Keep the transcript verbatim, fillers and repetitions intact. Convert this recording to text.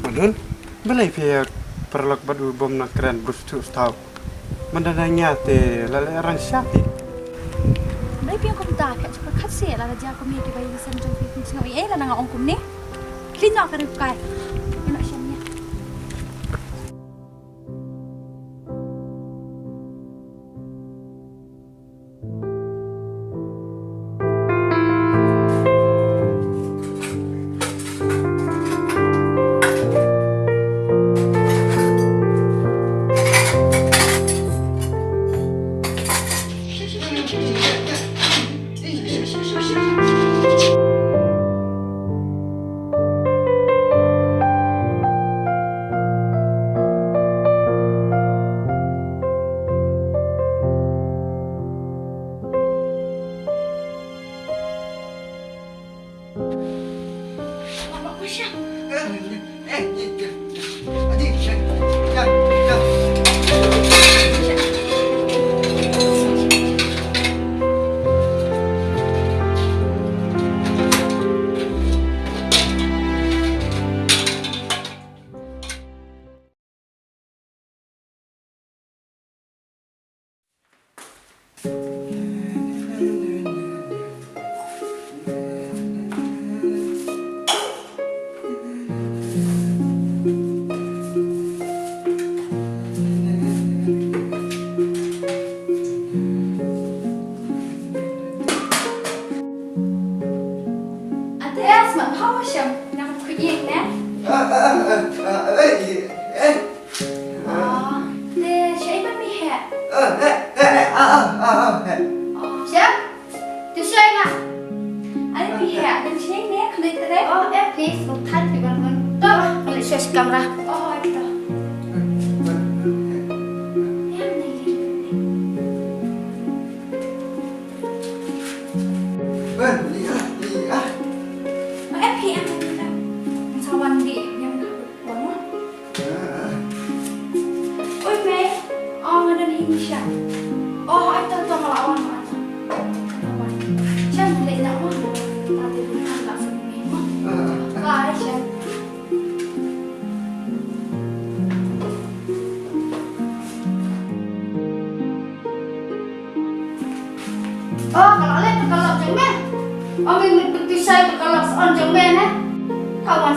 Madun, balei phi ïa paralok bad u bym na kren bus tu stau. Manda na ïa te la leh rang sha phi. Balei phi ong kumta, ka jaka khat se la la ja kumne ki bai listen jong phi, phi sngap ei ei la na nga ong kumne. Khlieh noh ka ri u kai. Ïa noh sha nia. Ate, smat bha mo shem, nga kut ïeng ne? Ah, ah, ah, ah, eh, eh. Ah, te, shaei ban mih heh? Ah, eh, eh, eh, ah, ah, ah, ah, eh. Ah, shem? Te shaei nga? Ai, mih heh, te shaei ne, khlei te re? Oh, eh, please, ko than phi ban ban. To, khlei shuwa shi kamra. Oh, ai to. Wan, Lia, Lia. Em, hi, em, em, em. Sa wan di, em, wan, wan. Ui, mei. Oh, nga don hi, Misha. Oh, ai, to, to, nga la wan, wan. Wan. Shem, leh na wan. Ta te, wan, la, wan, wan. Bye, Shem. Oh, ka la leh pyrkhat jong me. Oh, me mut pyntisai pyrkhat on jong me ne. Ka wan